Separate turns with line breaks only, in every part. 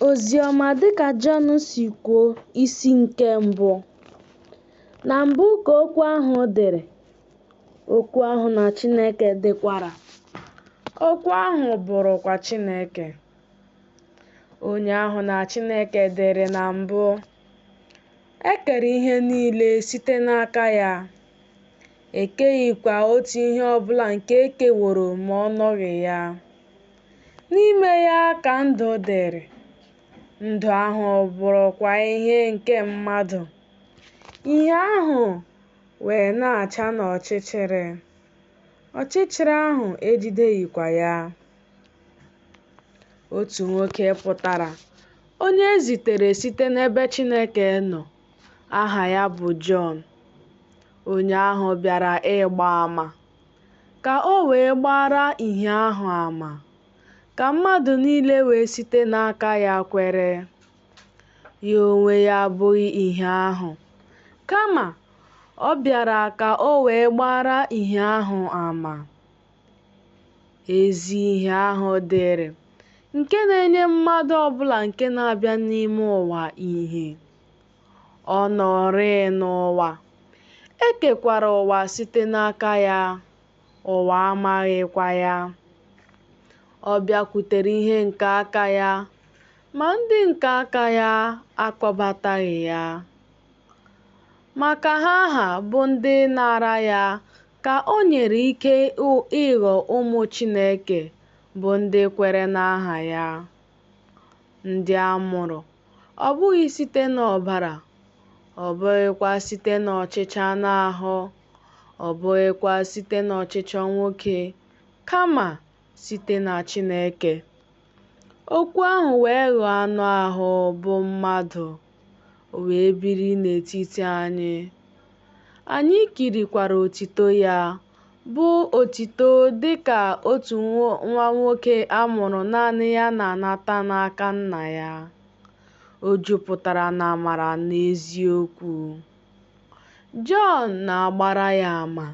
Oziọma dịka Jọn si kwuo, isi nke mbụ. Na mbụ ka okwu ahụ dịrị, okwu ahụ na Chineke dịkwara, okwu ahụ bụrụkwa Chineke. Onye ahụ na Chineke dịrị na mbụ. E kere ihe niile site n'aka ya, e keghịkwa otu ihe ọbụla nke e keworo ma ọ nọghị ya. N'ime ya ka ndụ dịrị, ndụ ahụ bụrụkwa ihe nke mmadụ. Ihe ahụ wee na-acha n'ọchịchịrị, ọchịchịrị ahụ ejideghịkwa ya. Otu nwoke pụtara, onye e zitere site n'ebe Chineke nọ, aha ya bụ Jọn. Onye ahụ bịara ịgba ama, ka o wee gbaara ìhè ahụ ama, ka mmadụ niile wee site n'aka ya kwere. Ya onwe ya abụghị ìhè ahụ, kama ọ bịara ka o wee gbaara ìhè ahụ ama. Ezi ìhè ahụ dịrị, nke na-enye mmadụ ọbụla nke na-abịa n'ime ụwa ìhè. Ọ nọrịị n'ụwa, e kekwara ụwa site n'aka ya, ụwa amaghịkwa ya. Ọ bịakwutere ihe nke aka ya, ma ndị nke aka ya akpọbataghị ya. Ma ka ha ha bụ ndị naara ya ka o nyere ike ịghọ ụmụ Chineke bụ ndị kwere n'aha ya, ndị a mụrụ, ọ bụghị site n'ọbara, ọ bụghịkwa site n'ọchịchọ anụ ahụ, ọ bụghịkwa site n'ọchịchọ nwoke, kama site na Chineke. Okwu ahụ wee ghọọ anụ ahụ bụ mmadụ, o wee biri n'etiti anyị. Anyị kirikwara otito ya, bụ otito dị ka otu nwa nwoke a mụrụ naanị ya na-anata n'aka nna ya. O jupụtara n'amara na eziokwu. Jọn na-agbara ya ama,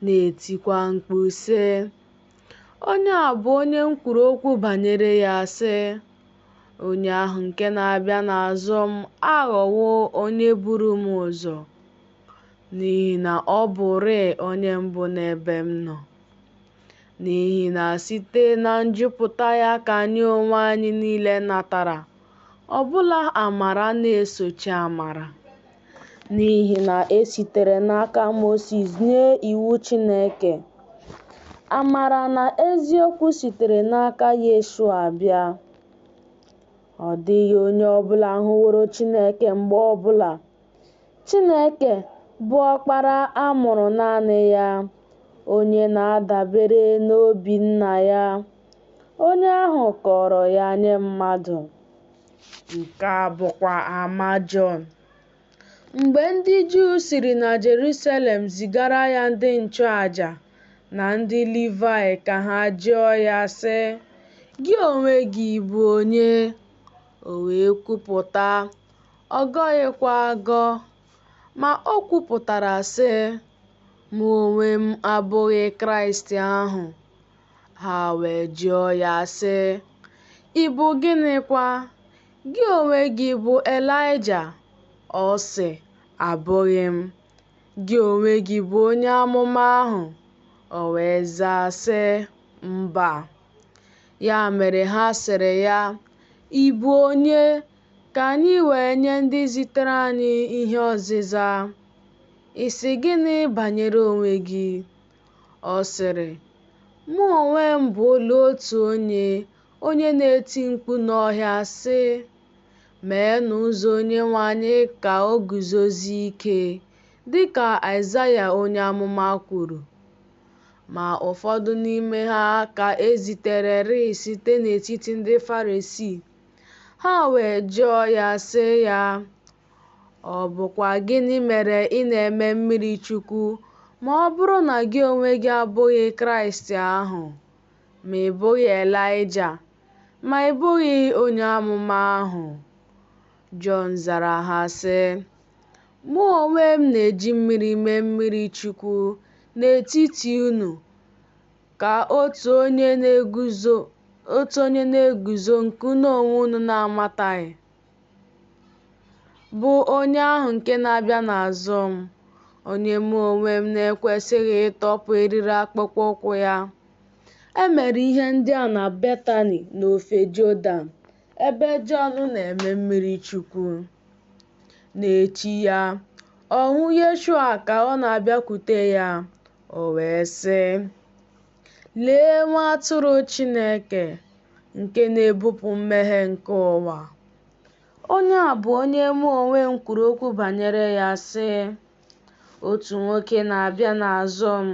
na-etikwa mkpu sị, Onye a bụ onye m kwuru okwu banyere ya sị, Onye ahụ nke na-abịa n'azụ m aghọwo onye buru m ụzọ, n'ihi na ọ bụrịị onye mbụ n'ebe m nọ. N'ihi na site na njupụta ya ka anyị onwe anyị niile natara, ọbụla amara na-esochi amara. N'ihi na e sitere n'aka Mosis nye iwu Chineke, amara na eziokwu sitere n'aka Yeshua bịa. Ọ dịghị onye ọbụla hụworo Chineke mgbe ọbụla. Chineke bụ Ọkpara a mụrụ naanị ya, onye na-adabere n'obi nna ya. Onye ahụ kọrọ ya nye mmadụ. Nke a bụkwa ama Jọn. Mgbe ndị Juu siri na Jerusalem zigara ya ndị nchụaja na ndị Livayị ka ha jụọ ya sị, Gị onwe gị bụ onye? O wee kwupụta, ọ gọghịkwa agọ, ma o kwupụtara sị, Mụ onwe m abụghị Kraịst ahụ. Ha wee jụọ ya sị, Ị bụ gịnịkwa? Gị onwe gị bụ Elaịja? Ọ sị, Abụghị m. Gị onwe gị bụ onye amụma ahụ? O wee zaa sị, Mba. Ya mere ha sịrị ya, Ị bụ onye? Ka anyị wee nye ndị zitere anyị ihe ọzịza. Ị sị gịnị banyere onwe gị? Ọ sịrị, Mụ onwe m bụ olu otu onye, onye na-eti mkpu n'ọhịa sị, Meenụ ụzọ Onyenwe anyị ka o guzozie ike, dị ka Aịzaya onye amụma kwuru. Ma ụfọdụ n'ime ha ka e zitererị site n'etiti ndị Farisii. Ha wee jụọ ya sị ya, Ọ bụkwa gịnị mere ị na-eme mmiri Chukwu ma ọ bụrụ na gị onwe gị abụghị Kraịst ahụ, ma ị bụghị Elaịja, ma ị bụghị onye amụma ahụ? Jọn zara ha sị, Mụ onwe m na-eji mmiri mee mmiri Chukwu n'etiti unu, ka otu onye na-eguzo otu onye na-eguzo nke unu onwe unu na-amataghị, bụ onye ahụ nke na-abịa n'azụ m, onye mụ onwe m na-ekwesịghị ịtọpụ eriri akpụkpọ ụkwụ ya. E mere ihe ndị a na Betani n'ofe Jọdan, ebe Jọn na-eme mmiri chukwu. N'echi ya, ọ hụ Yeshua ka ọ na-abịakwute ya, o wee sị, Lee Nwa Atụrụ Chineke nke na-ebupụ mmehie nke ụwa. Onye a bụ onye mụ onwe m kwuru okwu banyere ya, sị, Otu nwoke na-abịa n'azụ m,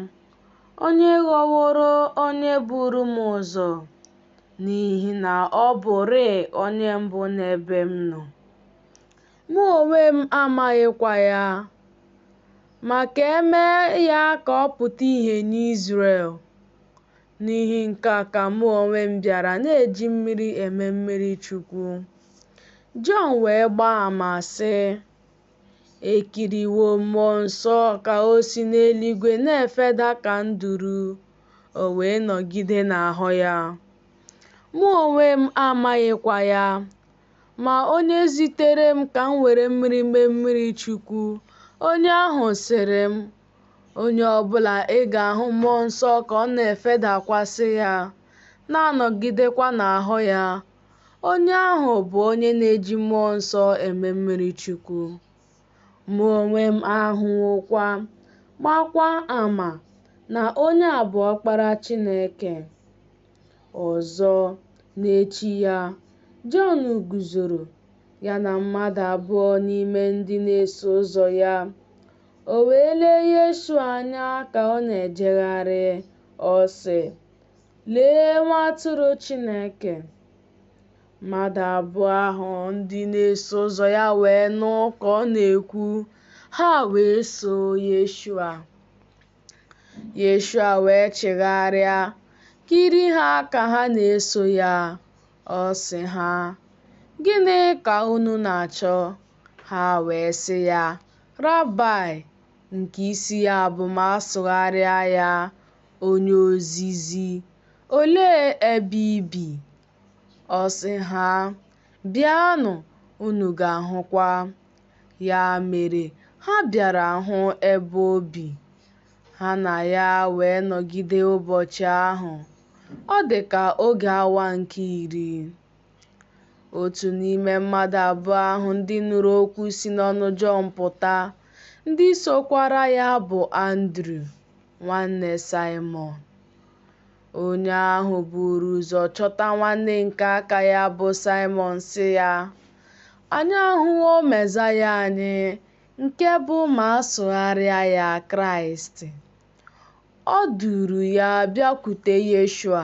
onye ghọworo onye buru m ụzọ, n'ihi na ọ bụrịị onye mbụ n'ebe m nọ. Mụ onwe m amaghịkwa ya, ma ka e mee ya ka ọ pụta ìhè n'Izrel. N'ihi nke a ka mụ onwe m bịara na-eji mmiri eme mmiri chukwu. Jọn wee gbaa ama, sị, Ekiriwo mmụọ nsọ ka o si n'eluigwe na-efeda ka nduru, o wee nọgide n'ahụ ya. Mụ onwe m amaghịkwa ya, ma onye zitere m ka m were mmiri mee mmiri chukwu, onye ahụ sịrị m, Onye ọbụla ị ga-ahụ mmụọ nsọ ka ọ na-efedakwasị ya, na-anọgidekwa n'ahụ ya, onye ahụ bụ onye na-eji mmụọ nsọ eme mmiri chukwu. Mụ onwe m ahụwokwa, gbaakwa ama na onye a bụ Ọkpara Chineke. Ọzọ, n'echi ya, Jọn guzoro, ya na mmadụ abụọ n'ime ndị na-eso ụzọ ya. O wee lee Yeshua anya ka ọ na-ejegharị, ọ sị, Lee Nwa Atụrụ Chineke! Mmadụ abụọ ahụ ndị na-eso ụzọ ya wee nụ ka ọ na-ekwu, ha wee soo Yeshua. Yeshua wee chigharịa, kiri ha ka ha na-eso ya. Ọ sị ha, Gịnị ka unu na-achọ? Ha wee sị ya, Rabaị, nke isi ya bụ ma a sụgharịa ya, Onye ozizi, olee ebe i bi? Ọ sị ha, Bịanụ, unu ga-ahụkwa. Ya mere, ha bịara hụ ebe o bi. Ha na ya wee nọgide ụbọchị ahụ. Ọ dị ka oge awa nke iri. Otu n'ime mmadụ abụọ ahụ ndị nụrụ okwu si n'ọnụ Jọn pụta, ndị sokwara ya bụ Andru, nwanne Saịmọn. Onye ahụ buru ụzọ chọta nwanne nke aka ya bụ Saịmọn sị ya, Anyị ahụwo Mesaya anyị, nke bụ ma a sụgharịa ya Kraịst. Ọ duuru ya bịakwute Yeshua.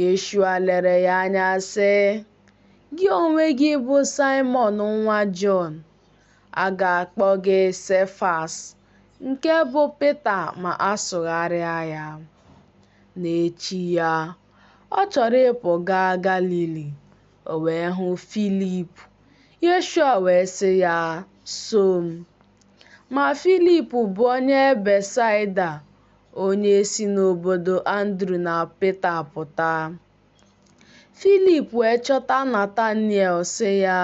Yeshua lere ya anya sị, Gị onwe gị bụ Saịmọn nwa Jọn. A ga-akpọ gị Sefas, nke bụ Pita ma a sụgharịa ya. N'echi ya, ọ chọrọ ịpụ gaa Galili. O wee hụ Filip. Yeshua wee sị ya, So m. Ma Filip bụ onye Betsaida, onye si n'obodo Andru na Pita pụta. Filip wee chọta Nataniel, sị ya,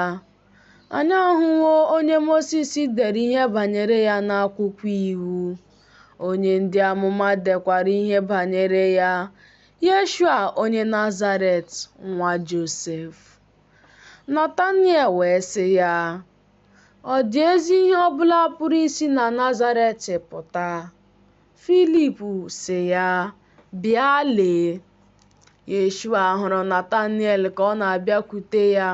Anyị ahụwo onye Mosis dere ihe banyere ya n'akwụkwọ iwu, onye ndị amụma dekwara ihe banyere ya, Yeshua onye Nazaret, nwa Josef. Nataniel wee sị ya, Ọ dị ezi ihe ọ bụla pụrụ isi na Nazaret pụta? Filip sị ya, Bịa lee. Yeshua hụrụ Nataniel ka ọ na-abịakwute ya.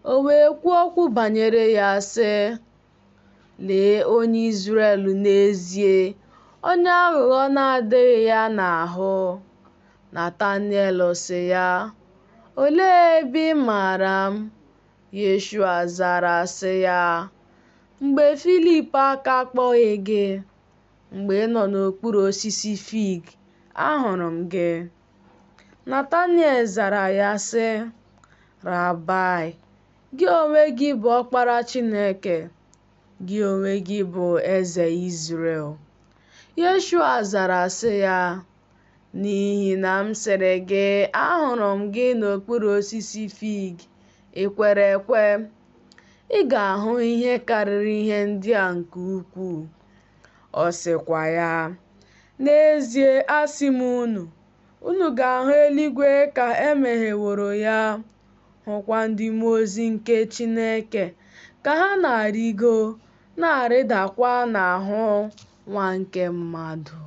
O wee kwuo okwu banyere ya, sị, Lee onye Izrel n'ezie, onye aghụghọ na-adịghị ya n'ahụ. Nataniel sị ya, Olee ebe ị maara m? Yeshua zara sị ya, Mgbe Filip aka akpọghị gị, mgbe ị nọ n'okpuru osisi fig, ahụrụ m gị. Nataniel zara ya sị, Rabaị, gị onwe gị bụ Ọkpara Chineke, gị onwe gị bụ Eze Izrel. Yeshua zara sị ya, N'ihi na m sịrị gị, Ahụrụ m gị n'okpuru osisi fig, i kwere ekwe? Ị ga-ahụ ihe karịrị ihe ndị a nke ukwuu. Ọ sịkwa ya, N'ezie asị m unu, unu ga-ahụ eluigwe ka e megheworo ya, hụkwa ndị mmụọ ozi nke Chineke ka ha na-arịgo, na-arịdakwa n'ahụ Nwa nke mmadụ.